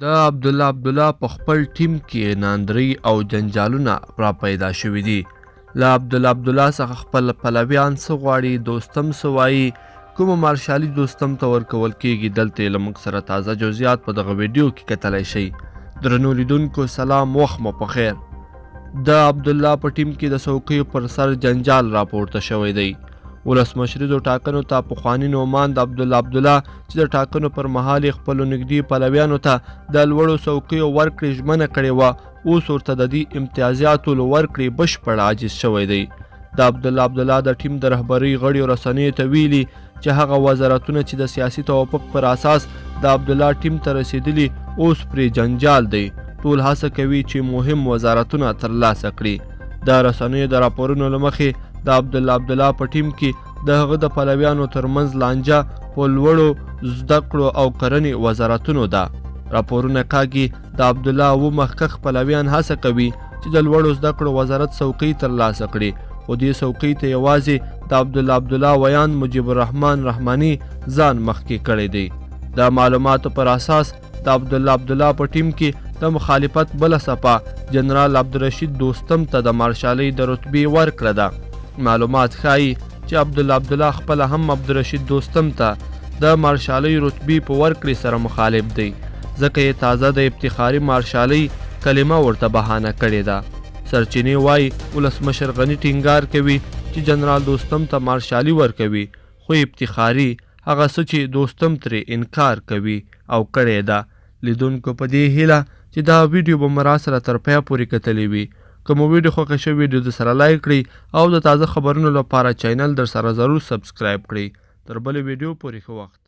د عبدالله عبدالله په خپل ټیم کې ناندرۍ او جنجالونه را پیدا شوي دي. له عبدالله عبدالله څخه خپل پلویان څه غواړي، دوستم څه وایي، کومه مارشالي دوستم ته ورکول کیږي، دلته یې له موږ سره تازه جزئیات په دغه ویډیو کې کتلی شئ. درنو لیدونکو سلام، وخت مو په خیر. د عبدالله په ټیم کې د څوکیو پر سر جنجال راپورته شوی دی. ولسمشریزو ټاکنو ته پخواني نوماند عبدالله عبدالله چې د ټاکنو پر مهال یې خپلو نږدې پلویانو ته د لوړو څوکیو ورکړې ژمنه کړې وه، اوس ورته د دې امتیازاتو له ورکړې بشپړ عاجز شوی دی. د عبدالله عبدالله د ټیم د رهبرۍ غړیو رسنیو ته ویلي چې هغه وزارتونه چې د سیاسي توافق پر اساس د عبدالله ټیم ته رسېدلي، اوس پرې جنجال دی. ټول هڅه کوي چې مهم وزارتونه ترلاسه کړي. د رسنیو د راپورونو له مخې د عبدالله عبدالله په ټیم کې د هغه د پلویانو ترمنځ لانجه په لوړو زده کړو او کرنې وزارتونو ده. راپورونه کاږي د عبدالله اووه مخکښ پلویان هڅه کوي چې د لوړو زده کړو وزارت څوکۍ ترلاسه کړي، خو دې څوکۍ ته یوازې د عبدالله عبدالله ویاند مجیب الرحمن رحماني ځان مخکې کړی دی. د معلوماتو پر اساس د عبدالله عبدالله په ټیم کې د مخالفت بله څپه جنرال عبدالرشید دوستم ته د مارشالۍ د رتبې ورکړه ده. معلومات ښایي چې عبدالله عبدالله خپله هم عبدالرشید دوستم ته د مارشالۍ رتبې په ورکړې سره مخالف دی، ځکه یې تازه د افتخاري مارشالۍ کلمه ورته بهانه کړې ده. سرچینې وایي ولسمشر غني ټینګار کوي چې جنرال دوستم ته مارشالي ورکوي، خو افتخاري، هغه څه چې دوستم ترې انکار کوي او کړې ده. لیدونکو په دې هیله چې دا ویډیو به مو راسره تر پایه پورې کتلې وي. که مو ویډیو خوښه شوې، ویډیو درسره لایک کړئ او د تازه خبرونو لپاره چینل درسره ضرور سبسکرایب کړئ. تر بلې ویډیو پورې ښه وخت.